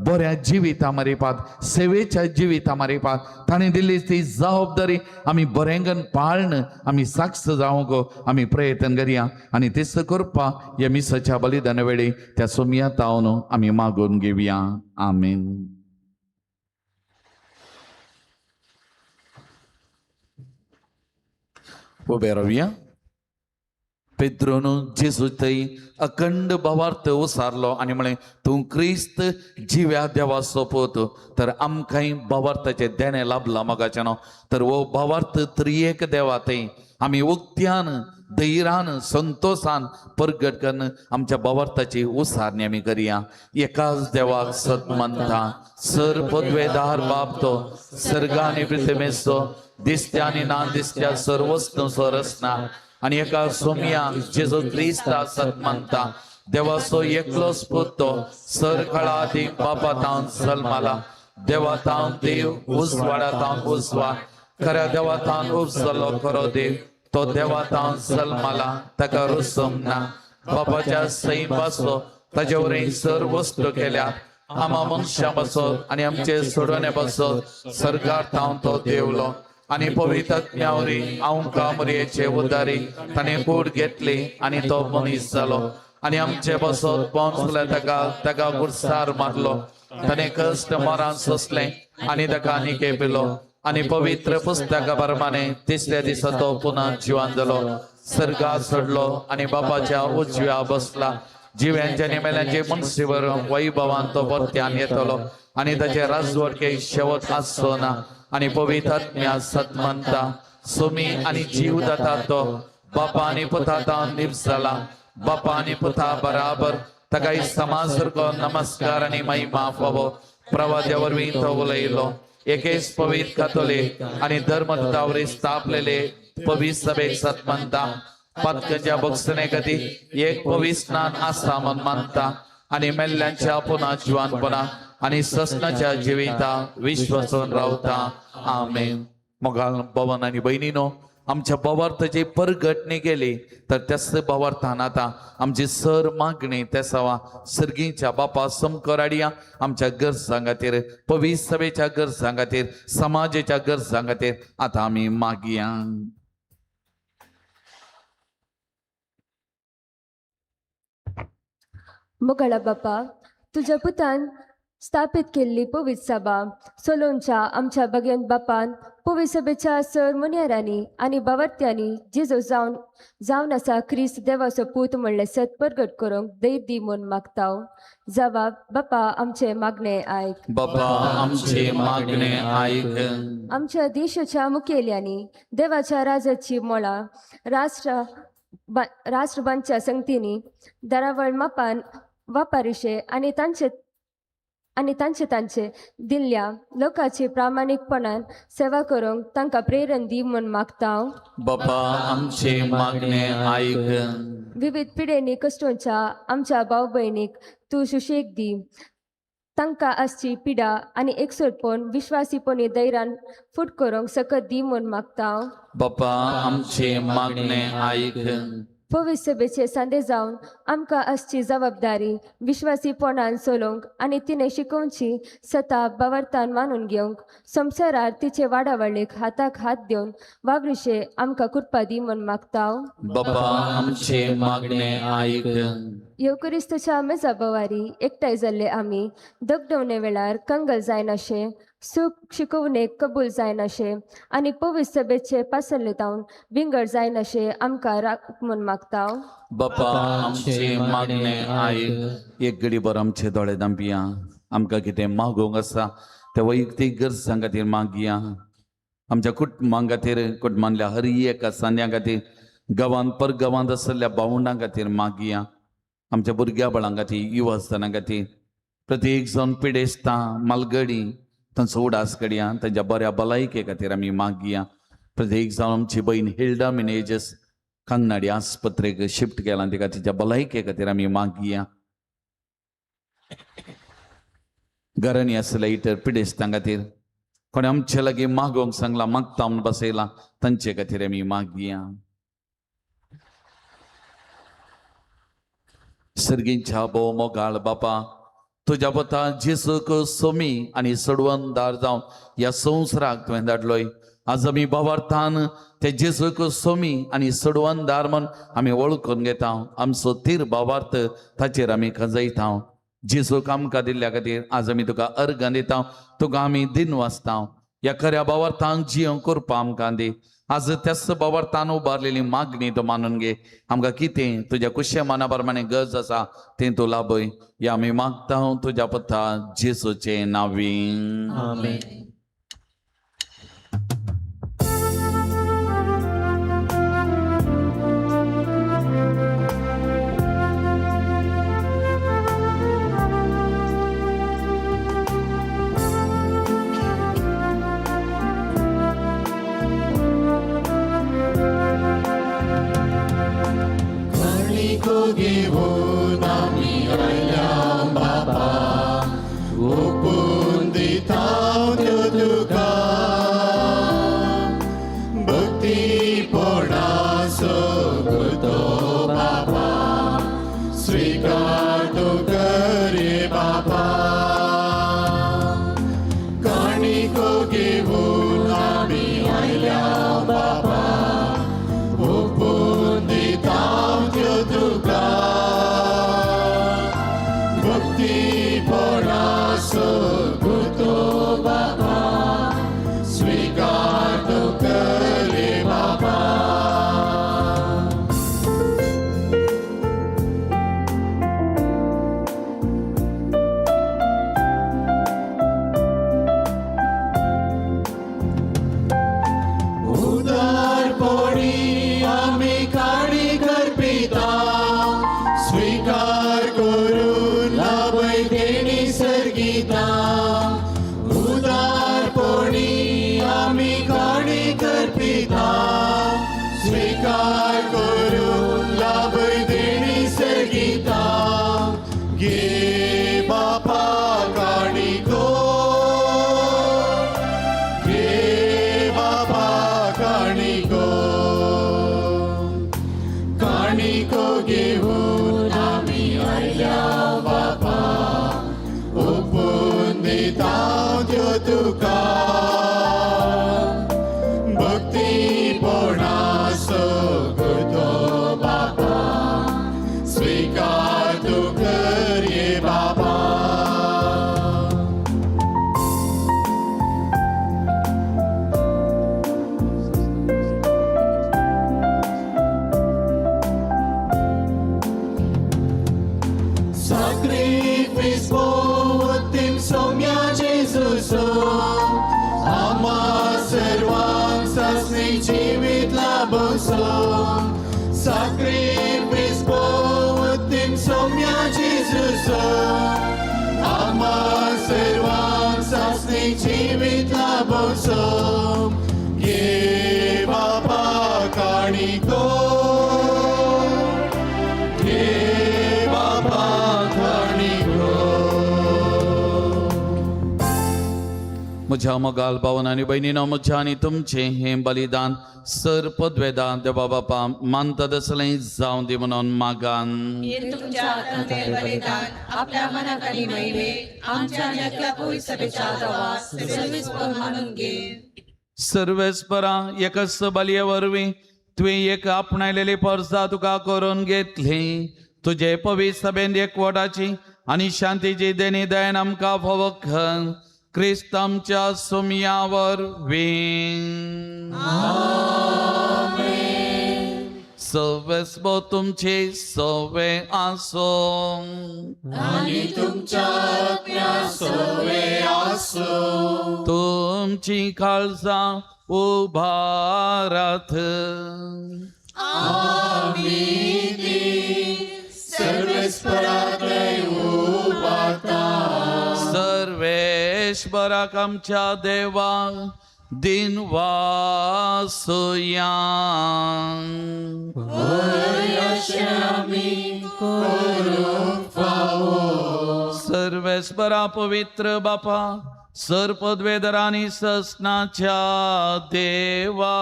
बऱ्या जिविता मारिपात, सेवेच्या जिविता मारिपात ताणें दिल्ली ती जबाबदारी आमी बरेंगन पाळन आमी साक्ष जावंक आमी प्रयत्न करया आनी तेच करपा ह्या मिसाच्या बलिदाना वेळी त्या सोमया तावन आमी मागून घेवया. आमीन. उबे रावया. पेद्रोन जेजू थंय अखंड भावार्थ उसारलो आनी म्हळें, तूं क्रिस्त जिव्या देवाचो पूत. तर आमकांय भावार्थाचें देणें लाभलां मोगाचें न्हू. तर हो भावार्थ त्रियेक देवा थंय आमी उक्त्यान धैर्यान संतोशान परगट करून आमच्या भावार्थाची उसारणी आमी करया. एकाच देवाक सत मानता, सर पदवेदार बाप, तो सर्गा आनी पृथ्वेचो दिसत्या आनी ना दिसत्या सर्व वस्तूंचो रचना, आनी एका सोमया जेजू क्रिस्ता सत मानता, देवाचो एकलोच पूत, तो सर काळा बापा तावन जल्माला, देवा तावन देव, उजवाडा तावन उजवाड, खऱ्या देवा तावन उपजलो खरो देव, तो देवा तावन जल्माला, ताका रुसम ना, बापाच्या सैम बसलो, ताजे वरवीं सर वस्तू केल्या, आमा मनशां बसत आनी आमचे सोडवणे बसत सरकार तावन तो देवलो, आनी पवित्र आत्म्यावरी आमकां मरयेचे उदारी ताणें कूड घेतली आनी तो मनीस जालो, आनी आमचे बसत पोंचले ताका ताका गुरसार मारलो, ताणें कश्ट मरान सोंसलें आनी ताका निके पिलो, आनी पवित्र पुस्तका प्रमाणे तिसऱ्या दिसा तो पुन्हा जिवान जालो, सर्गात चडलो आनी बापाच्या उजव्या बसला, जिव्यांच्या आनी मेल्यांचे मनशीवर वैभवान तो परत्यान येतलो आनी ताचे राजवटके शेवट आसचो ना, आनी पवित्र आत्म्या सत मानता, सोमी आनी जीव दाता तो बापा आनी पुता तावन निपजला, बापा आनी पुता बराबर ताका समाज सारको नमस्कार आनी महिमा फावो. प्रवाद्या वरवीं तो उलयलो, एकेच पवित्र कातोलीक आनी धर्मदूता स्थापलेले पवित्र सभेक सत मानता, पातकांच्या बक्षणे खातीर एक पवित्र स्नान आसा म्हण मानता, आनी मेल्ल्यांच्या पुन्हा जिवानपणा आनी ससनाच्या जिविता विश्वासून रावता. आमेन. मोगाळ भवन आनी भयणीनो, आमच्या भावार्थाची परगटणी केली तर त्याच भावार्थान आतां आमची सर मागणी त्या सवा सर्गीच्या बापा समकर हाडया आमच्या गरजां खातीर, पवित्र सभेच्या गरजां खातीर, समाजाच्या गरजां खातीर आतां आमी मागया. मोगाळा बापा, तुज्या पुतान स्थापीत केल्ली पवित्र सभा सोलोनच्या आमच्या बगेन बापान पवित्र सभेच्या सर मुनियरांनी आनी बावर्त्यांनी जेजू जावन जावन आसा क्रिस्त देवाचो पूत म्हणलें सत परगट करूंक धैर्य दी म्हूण मागता. जवाब बापा आमचे मागणे आयक. बाबा आमचे मागणे आयक. आमच्या देशाच्या मुखेल्यांनी देवाच्या राजाची मोळां राष्ट्र राष्ट्र बांदच्या संगतींनी दरावळ मापान वापारिशे आनी तांचे आनी तांचे तांचे दिल्ल्या लोकांची प्रामाणीकपणान सेवा करूंक तांकां प्रेरण दी म्हूण मागता. बाबा आमचे मागणे आयक. विविध पिडेनी कश्टोंच्या आमच्या भाव भयणीक तूं सुशेग दी. तांकां आसची पिडा आनी एकसुरपण विश्वासीपणी धैर्यान फुट करूंक सकत दी म्हूण मागता. बाबा आमचे मागणे आयक. पवित्र सभेचे सांदे जावन आमकां आसची जबाबदारी विश्वासीपणान चलोवंक आनी तिणें शिकोवची सता बावरतान मानून घेवंक संवसारार तिचे वाडावळीक हाताक हात दिवन वावरिशे आमकां कृपा दी म्हूण मागता. बाबा आमचे मागणे आयक. येवक्रिस्ताच्या मेजा भोवारी एकठांय जाल्ले आमी दगदवणे वेळार कंगल जायनाशे, सूख शिकोवणेक कबूल जायनाशे आनी पवित्र सभेचे पासल्ले जावन विंगड जायनाशे आमकां राख म्हूण मागता. बाबा आमचे मागणे आयक. एक घडी भर आमचे दोळे दांपिया. आमकां कितें मागोवंक आसा त्या वैयक्तीक गरजां खातीर मागया. आमच्या कुटुंबां खातीर, कुटुंबांतल्या हर एका सांद्या खातीर, गांवांत परगांवांत आशिल्ल्या भावंडां खातीर मागया. आमच्या भुरग्या बाळां खातीर, युवास्थाना खातीर, प्रत्येक जावन पिडेस्तां मालगडी तांचो उडास कडया, तांच्या बऱ्या भलायके खातीर आमी मागया. प्रत्येक जावन आमची बहीण हिल्डा मिनेजस कांगनाडी आस्पत्रेक शिफ्ट केला तिका तिच्या भलायके खातीर आमी मागया. घरांनी आसल्या इतर पिडेस्तां खातीर, कोणें आमचे लागीं मागोवंक सांगलां, मागता म्हूण बसयलां, तांचे खातीर आमी मागया. सर्गींच्या भोव मोगाळ बापा, तुज्या पता जेजूक सोमी आनी सडवणदार जावन ह्या संवसाराक तुवें धाडलोय. आज आमी भावार्थान ते जेजूक सोमी आनी सडवणदार म्हूण आमी वळखून घेता. आमचो तीर भावार्थ ताचेर आमी खंजयता. जेजूक आमकां दिल्ल्या खातीर आज आमी तुका अर्गां दिता, तुका आमी दिन वाचता. ह्या खऱ्या भावार्थान जियोंक करपा आमकां दी. आज त्याच भावार्थान उबारलेली मागणी तूं मानून घे. आमकां कितें तुज्या कुशे मना प्रमाणे गरज आसा तें तूं लाभय. ह्या आमी मागता तुज्या पथा जेजूचे नांवी. आमेन. काणिको घेवन आमी आयल्या बापा, ओपून दिता त्यो तुका भक्तीपणाचो गुतो बापा, स्विकार तूं कर बापा. काणिको घेवन आमी आयल्या बापा, ओपून दिता त्यो तुका भक्तीपणाचो गुतो बापा, स्विकार तूं कर बापा. उदारपणी आमी काणी करपिता, स्विकार करून लाभय देणी सर्गिता. उदारपणी आमी काणी करपिता, स्विकार करून लाभय देणी सर्गिता. घे बापा काणिको, घे बापा काणिको, काणिको घेवन आमी आयल्या बापा, ओपून दिता त्यो तुका भक्तीपणाचो गुतो लाभोसो साक्रिफिस पोवतीम सोम्या जेजूसो आमा सर्वांक सासणी जिवीत लाभोसो घे बापा काणिको घे बापा काणिको. म्हज्या मोगाल भावन आनी भयणीनो, म्हज्या आनी तुमचें हें बलिदान सर पदवेदान देवा बापा मानता तसलें जावं दी म्हणून मागान. हे तुमच्या हातांतले बलिदान आपल्या मनाक आनी महिमे आमच्या आनी अख्ख्या पवित्र सभेच्या देवा सर्वेस्पर मानून घे. सर्वेस्परा एकच बलये वरवीं तुवें एक आपणायलेली परसा तुका करून घेतली. तुजे पवित्र सभेन एकवटाची आनी शांतीची देणी दयन आमकां फावो कर, क्रिस्त आमच्या सुमया वरवीं. सवेस्पो तुमचे सवे आसो. आनी तुमच्या आत्म्या सोवे आसो. तुमची काळजां उभारात. आमी ती सर्वेस्पराकडे उबारता. सर्वेश्वराक आमच्या देवा दिन वासुया. सर्वेस्परा पवित्र बापा, सर पदवेदरांनी ससनाच्या देवा,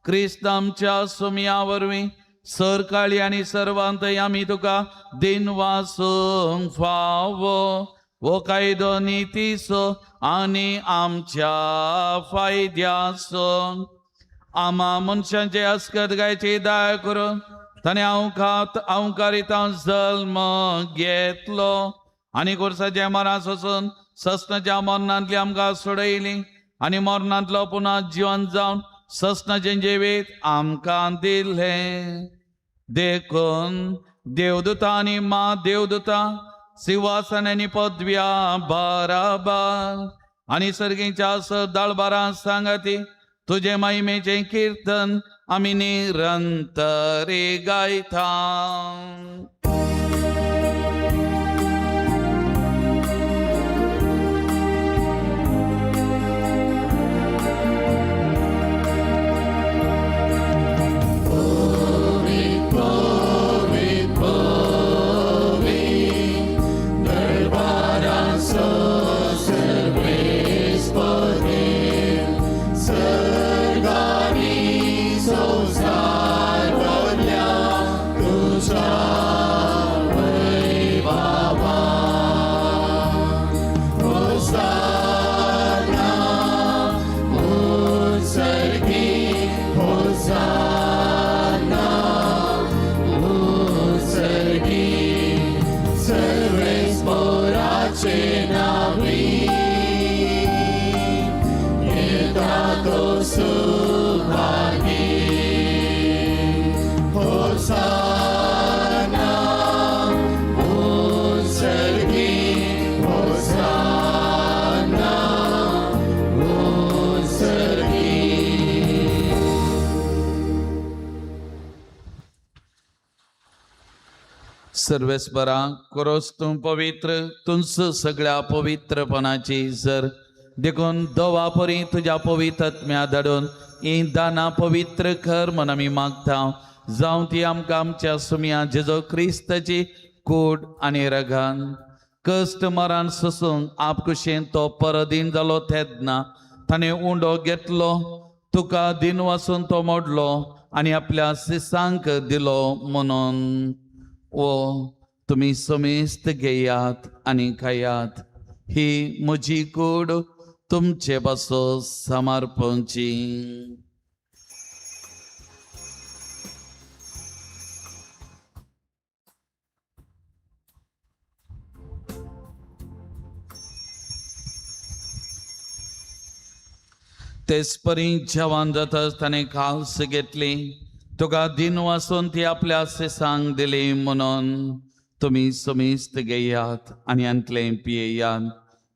क्रिस्त आमच्या सुमया वरवीं सर काळी आनी सर्वांत आमी तुका दिन वासूंक फावो. हो कायदो नितीचो आनी आमच्या फायद्याचो. आमा मनशांचे अस्कत गायची दया करून ताणें हांवकारिता जल्म घेतलो आनी कोर्साच्या मरां सोसून सस्नाच्या मरणांतली आमकां सोडयली आनी मरणांतलो पुन्हा जिवन जावन सस्नाचें जिवीत आमकां दिलें. देखून देवदूता आनी मा देवदूता सिंहासन आनी पदव्या बाराबार आनी सर्गीच्या दळबारां सांगाती तुजे महिमेचें कीर्तन आमी निरंतरी गायता. सर्गानी संसार भरल्या तुझ्या वैभवा. होसाना उत्सर्गी, होसाना उत्सर्गी, सर्वेस्पराचे नावी येता तो सुभागी. होसाना उत्सर्गी, होसाना उत्सर्गी. सर्वेस्परा कोरोस तूं पवित्र, तुंच सगळ्या पवित्रपणाची जर. देखून दवा परी तुज्या पवित्र धाडून ही दानां पवित्र कर म्हण आमी मागता. जावं ती आमकां आमच्या सुमया जेजो क्रिस्ताची कूड आनी रगान. कश्ट मरान सोसूंक आपकुशेन तो परदीन जालो तेन्ना ताणें उंडो घेतलो, तुका दिन वासून तो मोडलो आनी आपल्या सिसांक दिलो म्हणून, ओ तुमी समेस्त घेयात आनी खायात, ही म्हजी कूड तुमचे पासो समर्पणची. तेच परी जेवण जातच ताणें काल्स घेतली, तुका दिन वासून ती आपल्या सिसांक दिली म्हणून, तुमी समेस्त घेयात आनी आंतलें पियेयात,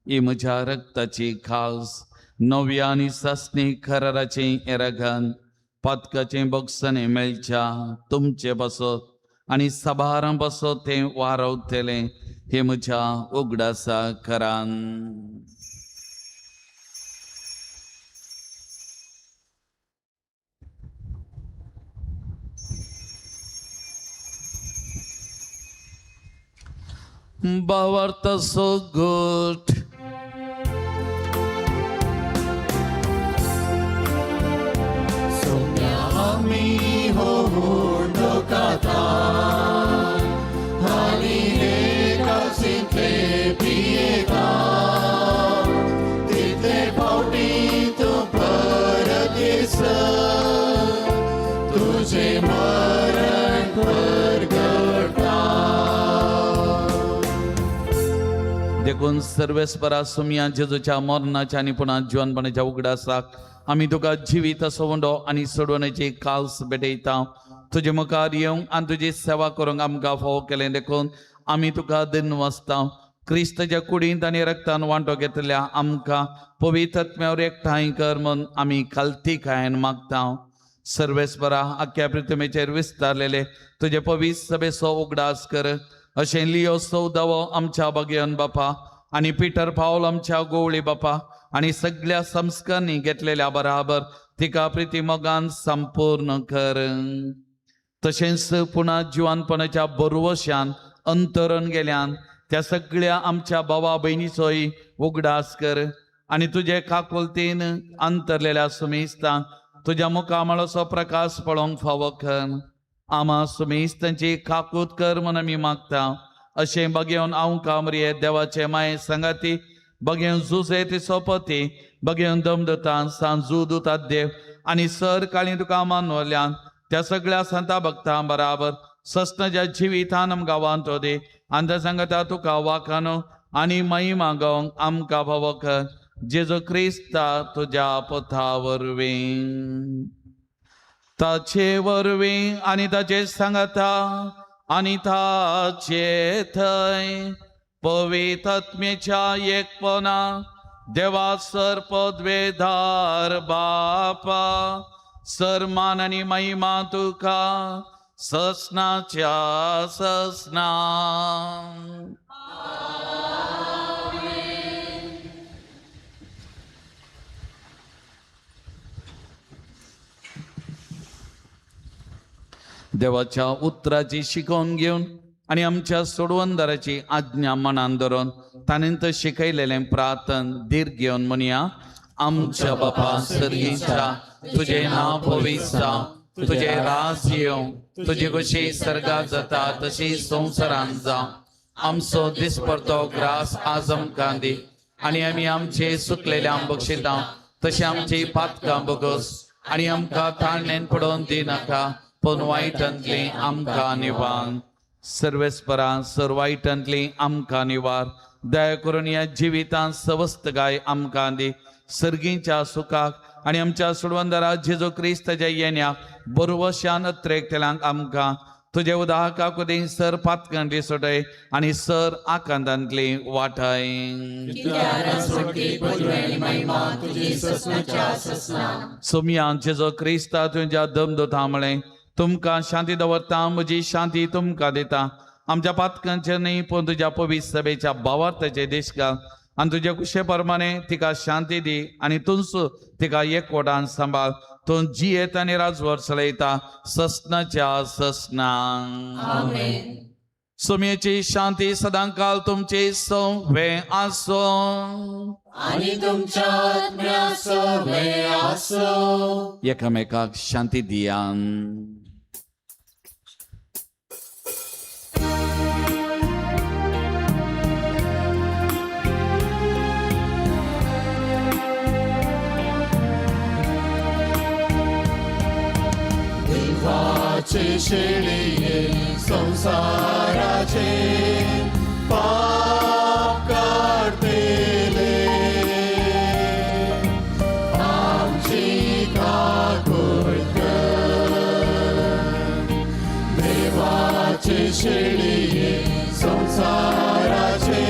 ही म्हज्या रक्ताची खास नव्या आनी सासणी कराराची एरागन. पातकाचें बक्षणें मेळच्या तुमचे पासत आनी साबारां पासत तें वारवतलें हें म्हज्या उगडासा करान. भावार्थाचो गोठ. सोम्या आमी हो हुंडो खाता आनी हे कासींतले पियेता तितले फावटी तूं परत येसर तुजें मरण परगटा. देखून सर्वेस्परा सुमया जेजूच्या मरणाच्या आनी पुन्हा जिवनपणाच्या उगडासाक आमी तुका जिवीत असो आनी सोडवण्याची काल्स भेटयता. तुजे मुखार येवंक आनी तुजी सेवा करूंक आमकां फावो केलें देखून आमी तुका दिनवासता. क्रिस्ताच्या कुडींत आनी रक्तान वांटो घेतल्या आमकां पवित्र आत्म्यावर एकठांय कर म्हूण आमी खालतीकायेन मागता. सर्वेस्परा आख्या पृथ्वीचेर विस्तारलेले तुजे पवित्र सभेचो उगडास कर. अशें लियो सौदावो आमच्या बगयन बापा आनी पिटर पावल आमच्या गोवळी बापा आनी सगळ्या संस्कारांनी घेतलेल्या बराबर तिका प्रिती मोगान संपूर्ण कर. तशेंच पुणा जिवानपणाच्या बरवशान अंतरण गेल्यान त्या सगळ्या आमच्या भावा भयणीचोय उगडास कर आनी तुजे काकुलतीन अंतरलेल्या सुमेस्तांक तुज्या मुखामळाचो प्रकाश पळोवंक फावो कर. आमा सुमेस्तांची काकूत कर म्हूण आमी मागता. अशें बगेवन हांव कामरिये देवाचे माये सांगाती बगेवन जुजे ती सोपती बगेवन दमदतान सांजू दुतात देव आनी सर काळी तुका मानवल्यान त्या सगळ्या संता भक्तां बराबर सस्नाच्या जिवितान आमकां वांटो दी आनी त्या सांगता तुका वाखानो आनी महिमा गावंक आमकां फावो कर. जेजू क्रिस्ता तुज्या पथा वरवीं ताचे वरवीं आनी ताचे सांगता आनी ताचे थंय पवित्र आत्म्याच्या एकपणा देवा सर पदवेधार बापा सरमान आनी महिमा तुका ससनाच्या ससना. देवाच्या उतराची शिकवण घेवन आनी आमच्या सोडवणदाराची आज्ञा मनान धरून ताणें शिकयलेलें प्रार्थन धीर घेवन म्हणया. आमच्या बापा सर्गीच्या तुजें नांव पवित्र जावं, तुजें राज येवं, तुजी कशी सर्गात जाता तशी संवसारांत जावं. आमचो दिसपडतो ग्रास आज आमकां दी आनी आमी आमचे सुकलेल्या बक्षितां तशें आमची पातकां बगस आनी आमकां ताळणेन पडोवन दिनाका पूण वायटांतली आमकां निवार. सर्वेस्परा सर वायटांतली आमकां निवार. दया करून ह्या जिवितांत सवस्तकाय आमकां दी. सर्गीच्या सुखाक आनी आमच्या सोडवणदारा जेजू क्रिस्ताच्या येण्याक बरवशान अत्रेकतल्यांक आमकां तुजे उदाहका कुदी सर पातकांतली सोडय आनी सर आकांतांतली वाटाय. सोमया जेजू क्रिस्ता तुज्या दमदोता म्हळें तुमकां शांती दवरता म्हजी शांती तुमकां दिता. आमच्या पातकांचेर न्ही पूण तुज्या पवित्र सभेच्या भावार्थाचे देशकाल आनी तुज्या कुशे प्रमाणे तिका शांती दी आनी तूंच तिका एकवटान सांबाळ. तूं जियेत आनी राजवर चलयता ससनाच्या ससना. सोमयेची शांती सदांकाल तुमची सवे आसो आनी तुमच्या आत्म्या सवे आसो. एकामेकाक शांती दियान. देवाचे शेळये संसाराचे पाप काडतेले आमची काकूळ कर. देवाचे शेळये संसाराचे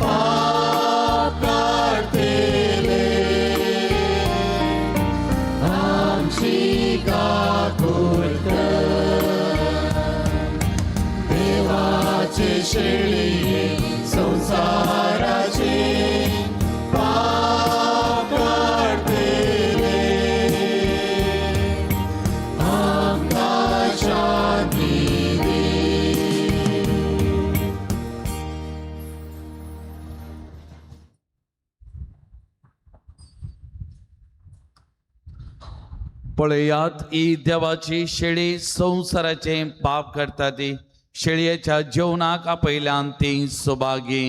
पाप काडतेले आमची पळयात ही देवाची शेळी संवसाराचें पाप करता ती शेळयेच्या जेवणाक आपयल्यान ती सुभागी.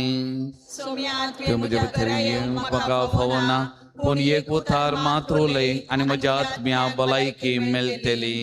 सोम्या तुवें म्हज्या भितर येवंक म्हाका फावना, पूण एक उतार मात्र उलय आनी म्हज्या आत्म्या भलायकी मेळटली.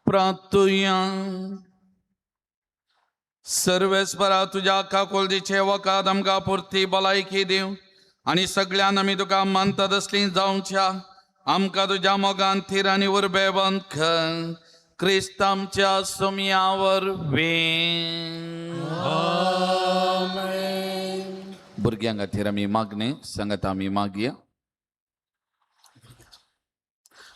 प्रार्थुया. सर्वेस्परा तुज्या काकुळटीचे वखद आमकां पुरती भलायकी दिव आनी सगळ्यान आमी तुका मानतात असलीं जावच्या. आमकां तुज्या मोगान थीर आनी उर्बेवंत कर. क्रिस्त आमच्या सोमया वरवीं. भुरग्यां खातीर आमी मागणें सांगात आमी मागया.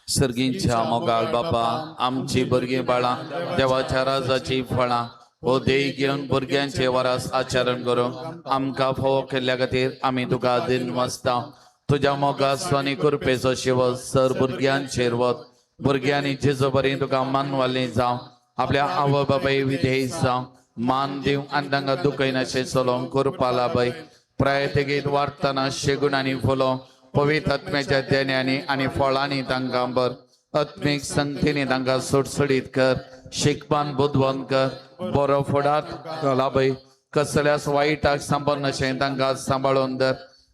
सर्गींच्या मोगाळ बापा, आमची भुरगीं बाळां देवाच्या राजाची फळां हो देह घेवन भुरग्यांचे वरास आचरण करूंक आमकां फावो केल्ल्या खातीर आमी तुका दिनवासता. तुज्या मोगाचो आनी कृपेचो शिव सर भुरग्यांचेर वत. भुरग्यांनी जेजो बरी तुका मानवाली जावं, आपल्या आवय बापाय विधेय जावं, मान दिवंक आनी तांकां दुखयनाशें चलोवंक कृपा लाभय. प्रायतेगीत वाडटना शेगूण आनी फुलोवंक पवित्र आत्म्याच्या देण्यांनी आनी फळांनी तांकां बर. आत्मीक संगतींनी तांकां सुटसुटीत कर, शिकपान बुदवंत कर, बरो फुडार लाभय. कसल्याच वायटाक सांबाळनाशें तांकां सांबाळून धर.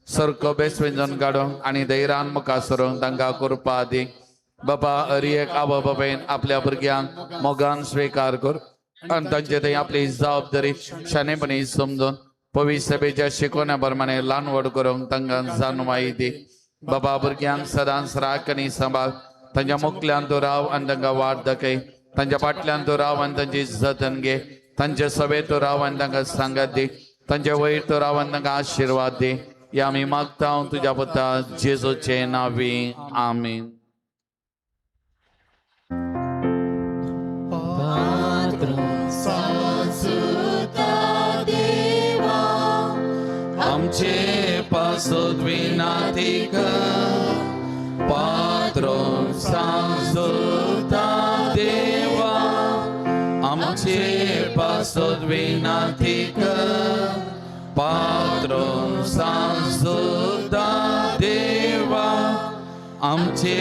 सारको बेसविंजून काडूंक आनी धैर्यान मुखार सरूंक तांकां कृपा दी. बाबा, हर एक आवय बापायन आपल्या भुरग्यांक मोगान स्विकार कर आनी तांचे थंय आपली जबाबदारी शाणेपणी समजून पवित्र सभेच्या शिकवण्या प्रमाणे ल्हान व्हड करूंक तांकां जाणवाय दी. बाबा, भुरग्यांक सदांच राख आनी सांबाळ. तांच्या मुखल्यान तूं राव आनी तांकां वाट दाखय. तांच्या फाटल्यान तूं राव आनी तांची जतन घे. तांचे सभेत तूं राव आनी तांकां सांगात दी. तांचे वयर तूं राव आनी तांकां आशिर्वाद दी. या आमी मागता तुज्या पुता जेजूचे नांवी, आमीन. देवा, आमचे पासत विनाती कर. पात्र सांजुता देवा, आमचे पासत विनाती कर. पात्र सांजुता देवा, आमचे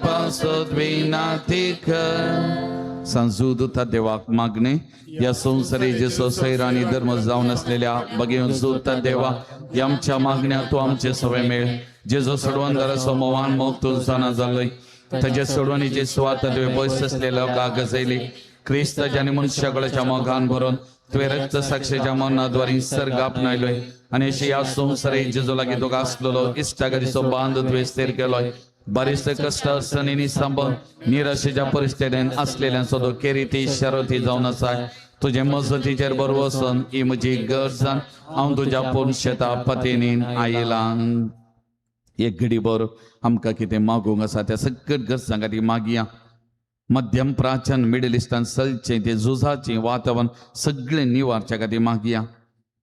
पासत विनाती कर. सांजू दुता देवाक मागणे. या संसारी जेसो सैर आणि धर्म जावन असलेल्या बघेवन सुता देवा, या आमच्या मागण्या तूं आमचे सवय मेळ. जेजो सोडवणदाराचो मोवान मोग तूं जाणा जालोय. ताच्या सोडवणीची सुवात तुवें पयस असलेल्या लोकांक गजयली. क्रिस्ताच्या आनी मनशाकळच्या मोगान भरून तुवें रक्त साक्षीच्या मरणाद्वारे सर्ग आपणायलोय आनी अशी ह्या संवसारी जेजो लागीं तुका आसलेलो इश्टागतीचो बांद तुवें स्थीर केलोय. बारीक कश्ट सनीनी सांबळ निराशेच्या परिस्थितीन असलेल्यांचो तो केरिती शरती जावन आसा. तुजे मजतीचेर बरो वचून ही म्हजी गरज हांव तुज्या पूर्ण शेता पतीनी आयलां. एक घडीभर आमकां कितें मागूंक आसा त्या सगळ्या गरजां खातीर मागया. मध्यम प्राचीन मिडल इस्टान चलचें तें झुजाचें वातावरण सगळें निवारच्या खातीर मागया.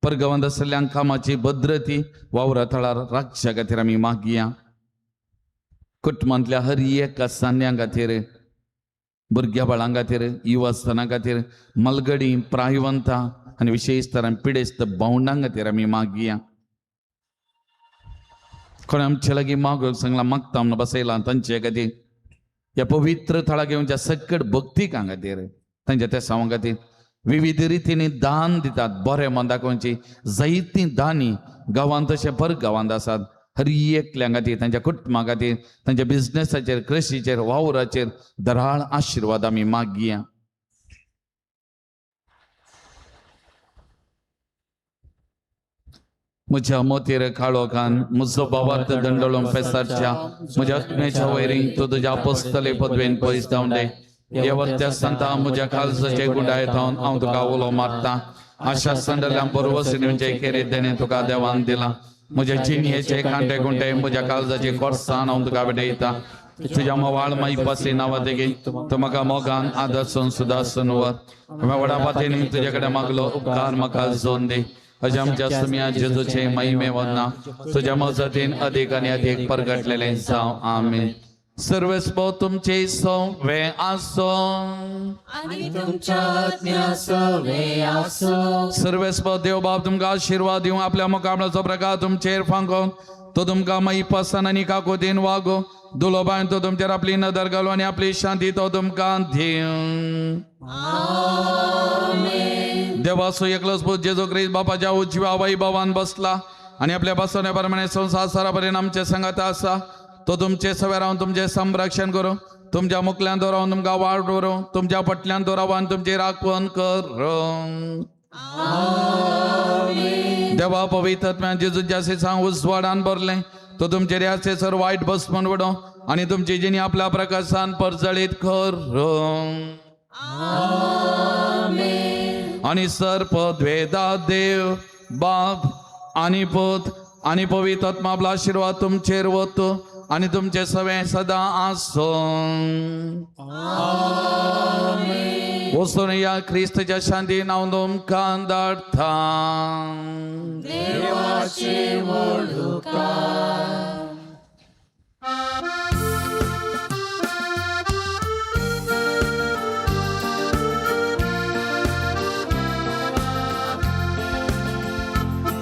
परगांवांत आशिल्ल्यांक कामाची भद्रती वावरा थळार राखच्या खातीर आमी मागया. कुटुंबांतल्या हर एका सान्यां खातीर, भुरग्या बाळां खातीर, युवास्थाना खातीर, मलगडी प्रायवंता आनी विशेश तरान पिडेस्त भावंडां खातीर आमी मागया. कोणें आमचे लागीं मागूंक सांगलां, मागता म्हणून बसयलां तांचे खातीर, ह्या पवित्र थळा घेवच्या सकट भक्तिकां खातीर, तांच्या तेसांवां खातीर विविध रितींनी दान दितात. बरें मन दाखोवची जायतीं दानी गांवांत तशें परगांवांत आसात. हर एकल्या खातीर, तांच्या कुटुंबा खातीर, तांच्या बिजनेसाचेर, कृशीचेर, वावराचेर दराळ आशिर्वाद आमी मागया. म्हज्या मोतीर काळोखान म्हजो बाबार्थ दंडळून पेसारच्या म्हज्या आत्म्याच्या वैरींक तूं तुज्या पोसतले पदवेन पयस धांवडे. ह्या वत्या संता म्हज्या काळजाचे गुंडाय थावन हांव तुका उलो मारता. आशा संडल्या बरोबर केरे देणे तुका देवान दिला. म्हज्या जिणयेचे कांटे कुंटे, म्हज्या काळजाचे कोर्सान हांव तुका भेटयता. तुज्या मोवाळ माईपासी नांवा देगी तूं म्हाका मोगान आदर्शन सुदासन वर. व्हडा पातीन तुजे कडेन मागलो उपकार म्हाका जोन दी. अशें आमच्या सुम्या जेजूचे महिमे वंदना तुज्या मजतीन अधिक आनी अधिक परगटलेलें जावं. आमीन. सर्वेस्पो तुमचे सवे आसो. आनी तुमच्या आत्म्या सवे आसो. सर्वेस्पो देव बाप तुमकां आशिर्वाद दिवं, आपल्या मुखामळाचो प्रकार तुमचेर फांकोवन तो तुमकां माईपासान आनी काकोतीन वागो. दुलोबायन तो तुमचेर आपली नदर घालूं आनी आपली शांती तो तुमकां दिवं. देवाचो एकलोच पूत जेजू क्रिस्त बापाच्या उजव्या वैभवान बसला आनी आपल्या बसवण्या प्रमाणे संवसारा पर्यंत आमचे संगात आसा. तो तुमचे सवे रावन तुमचें संरक्षण करूं, तुमच्या मुखल्यान तो रावन तुमकां वाट दवरूं, तुमच्या फाटल्यान तो रावन तुमची राखवण करूं. देवा पवित्र आत्म्यान जेजूच्या सांग उजवाडान भरलें तो तुमचे रियासे सर वायट बसमन वडो आनी तुमची जिणी आपल्या प्रकाशान परजळीत करूं. आनी सर्प द्वेदा देव बाप आनी पूत आनी पवित्र आत्मा आपला आशिर्वाद तुमचेर वतो आनी तुमचे सवे सदां आसूं. वचून या क्रिस्तच्या शांतीन हांव तुमकां धाडटा.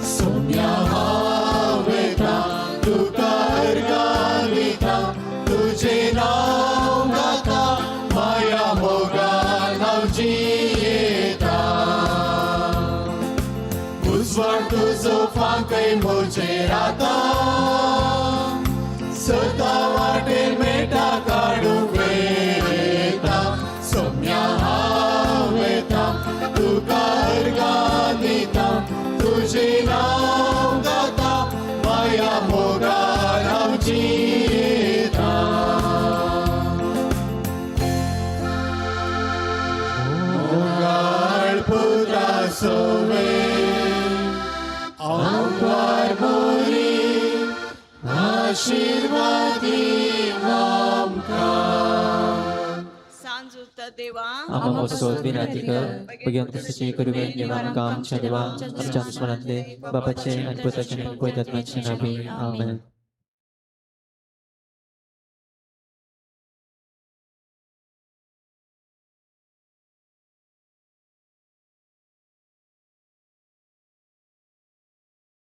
सोम्या हांव येता तुका अर्गां दिता तुजें नांव गाता माया मोगान हांव जियेता. उजवाड तुजो फांकय म्हजेर आतां सदां वाटेर मेळटा काडूंक वेता. सोम्या हांव येता तुका अर्गां दिता तुजें नांव गाता माया मोगान हांव जियेता. मोगाळ पुता सोवे आंकवार मोरी आशिर्वादी आमकां. सांज उरता देवा आम्हा मसोद विनंती कर बघ्यान क्रिस्ताची करुणेन देवा आमकां आमच्या देवा आमच्या दुस्मानांतले बापाचे आनी पुताचे आनी पवित्र आत्म्याचे नांवी आमेन.